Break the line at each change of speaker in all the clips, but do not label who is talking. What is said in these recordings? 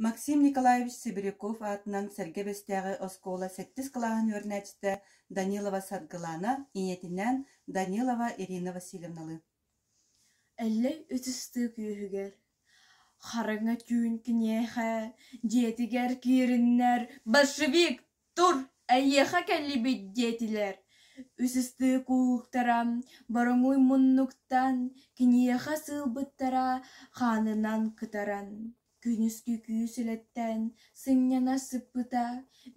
Максим Николаевич Сибиряков аатынан Сэргэ Бэстээҕи оскуола сэттис кылааһын үөрэнээччитэ Данилова Саргылаана ийэтинээн Данилова Ирина Васильевналыын.
Эллэй ытыстыы күүһүгэр Хараҥа түүн киниэхэ дьиэтигэр киириннэр «Большевик, тур, эйиэхэ кэллибит» диэтилэр. Үс ыстыы кууһуктара бороҥуй муннуктан киниэхэ сыылбыттара хаанынан кытаран, күнүскү күүс үлэттэн сынньана сыппыта,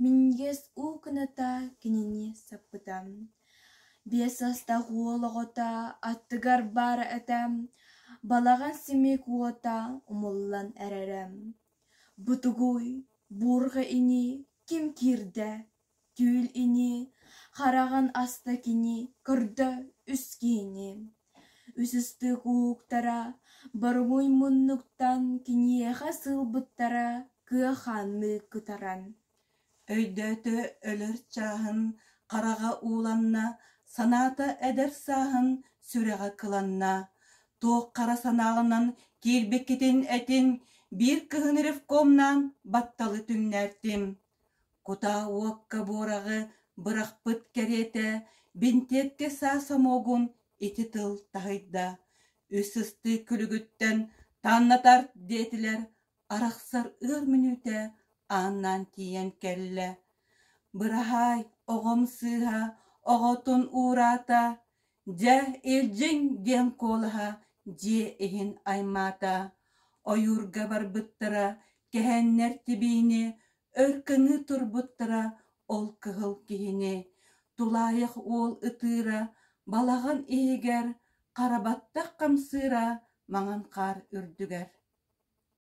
минньигэс уу кыната кинини саппыта. Биэс састаах уол оҕото аттыгар баар этэ, балаҕан симик уота умуллан эрэрэ. Бутугуй, буурҕа ини ким киирдэ, түүл ини, хараҕын аста кини, көрдө үс киһини. Үс ыстыык ууктара боруҥуй муннуктан киниэхэ сыылбыттара кыа хаанныы кытаран.
Өйдөөтө өлөр чааһын, хараҕа ууланна, санаата эдэр сааһын сүрэҕэ кыланна. Туох хара санааланан киирбиккитин этин, биир кыһын ревкомнаан батталы түҥнэртим. Кутаа уокка буораҕы бырахпыт кэриэтэ, бинтиэпкэ саа сомуогун ити тыл таһыйда. Үс ыстыы күлүгүттэн «Таннатар» диэтилэр, арахсар ыар мүнүүтэ ааннаан тиийэн кэллэ. Быраһаай, оҕом сыыһа, оҕотун уураата, дьэ, илдьиҥ диэн куолаһа дьиэ иһин аймаата. Ойуурга барбыттара, кэһэннэр тибиини, өр кыҥыы турбуттара ол кыһыл киһини. Тулаайах уол ытыыра, балаҕан иһигэр, хара баттах хамсыыра маҥан хаар үрдүгэр.